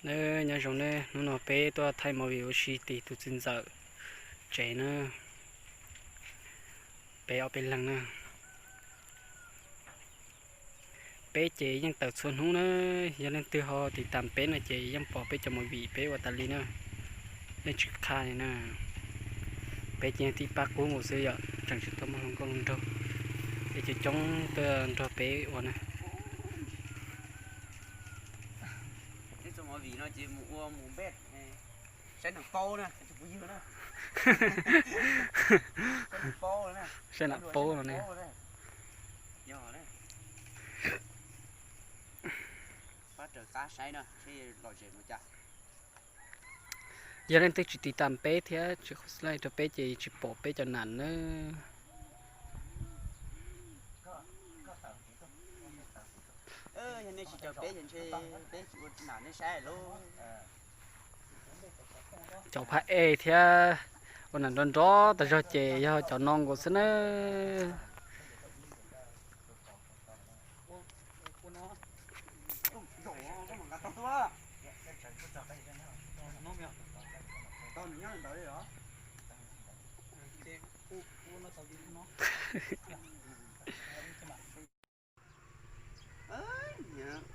Nyob zoo nawb, hnub no peb tuaj thaij movie ua si tim tus txiv ntxawm tsev na, peb ob peb leeg na. Peb ces yeej tawm txhua hnub na, yog leej twg ho tiv tam peb no ces yeej pom peb cov movie peb ua tas li na, yeej tsis qhaj li na. Peb ces tib pab qub nkaus xwb yom, tseem tsis tau muaj hluas nkauj hluas nraug, es coob coob tuaj nrog peb ua na. Saib nam paub no ne. Yog leej twg tsis tiv tam peb thiab tsis subscribe rau peb ces tsis pom peb cov nam na. Yog nej tsis caw peb ces ntshe peb tsis ua nam nej saib lauj. Cov phab ej thiab ua nam nrov nrov tas zog ces yog cov no nkaus xwb na.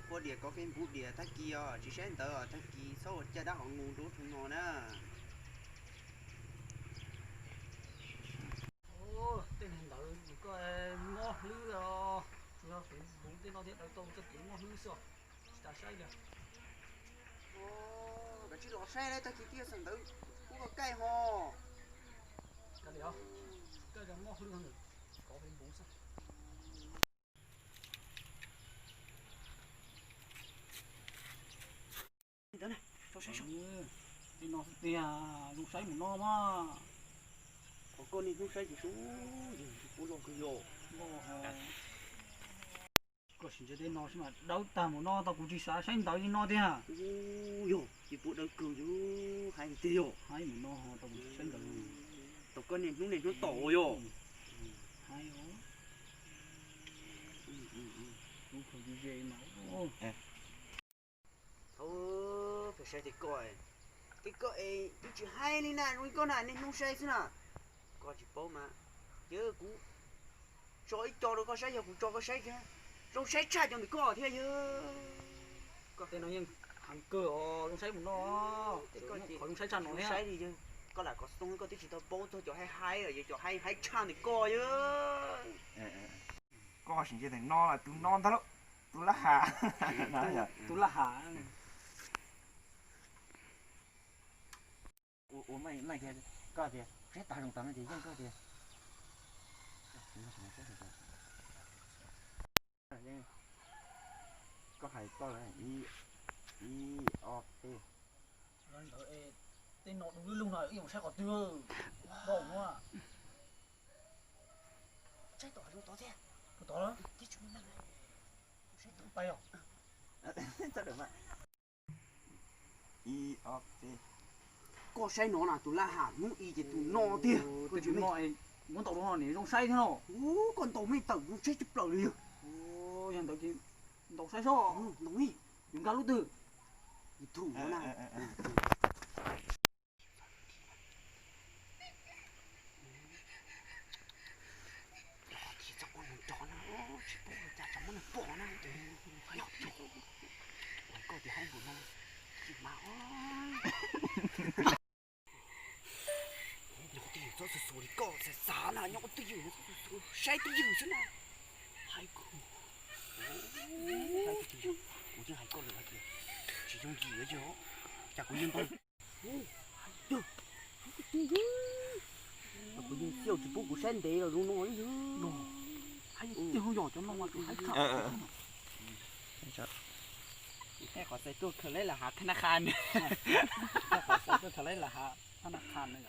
Ua diam kov Facebook diam tag kis os, tsis saib ntawv os, tag kis txhob ua caj dab qhov nqus rau ub rau no na. Tej niag ntawd nws koj mob hlwb os, yog Facebook tej no thiaj daws tau txoj kev mob hlwb xwb os, tsis tas saib li. Kav tsij los saib tag kis thiaj xav ntawv kuj koj kaij ho. Kav liam, koj mob hlwb kov Facebook xwb. Tej no xwb tiag, zoo saib mus no mas. Qhov koj niaj hnub saib ces sub, yog kuv loj kawg yog. Koj sim ntsia tej no sib mas dawb tag mus no tau kuv tsis xav saib ntawv li no tiag. Yog ces puas dawb kawg yog, hais tiag yog. Haib mus no tau kuv tsis saib ntawv. Tau koj niaj hnub niaj hnub tom yog. Haib os. Lub khaws ze mas. Thaum pem saib tej koj, tej koj es twb tsis haib li na, zoo li koj na niaj hnub saib xwb na. Koj tsis paub mas, yog kuv tso ib co rau koj saib, yog kuv tso koj saib thiab, zoo saib tshaj cov ntawm koj thiab yog. Koj tej no yeej heev kawg os, zoo saib mus no. Tej koj qhov zoo saib tshaj no thiab. Koj lam kov xoo koj twb tsis tau paub txog cov haib haib, yog cov haib haib tshaj ntawm koj yog. Koj sim ntsia ntawm no, tus no ntag lauj, tus lab has. Tus lab has. Ua, ua meej meej tias koj tias saib tas zoo tas no ces yeej koj tias. Koj hais koj lawm ib, ib ob peb. Tej no du lug lug no ib yam saib qhov twg npau no. Saib tom zoo tod thiab. Tod tod lawm. Saib tom pais os. Ib ob peb. Koj saib no na, tus lab has hnub i ces tus no tiag. Tus no muab ntaus rau no nim zoo saib thiab no. Ub, koj ntaus meej tawm zoo saib tshaj plaws li yog. Yog ntawd ces ntaus saib sob. Ntaus, yus nkag lub twg? YouTube no na. Los tias txhob ua nws nrov na, tsis paub cas tsam muab nws pom na. Yog, koj tias haib npaum no, tsis mas. Nyob twj ywm txhob xu xu li koj xav xav na, nyob twj ywm txhob xu xu, saib twj ywm xwb na. Haib kawg. Kuv yeej hais koj lawm tias tsis yooj yim li, cas kuv yeej npau. Kuv yeej xyaum tsis pub kuv saib ntev los zoo no li. Haib tiag yog cov no mas tus haib tshaj. Qhov xaiv tuaj khaws lawv lam hav thab naj qha, qhov xaiv tuaj khaws lawv lam hav thab naj qha na.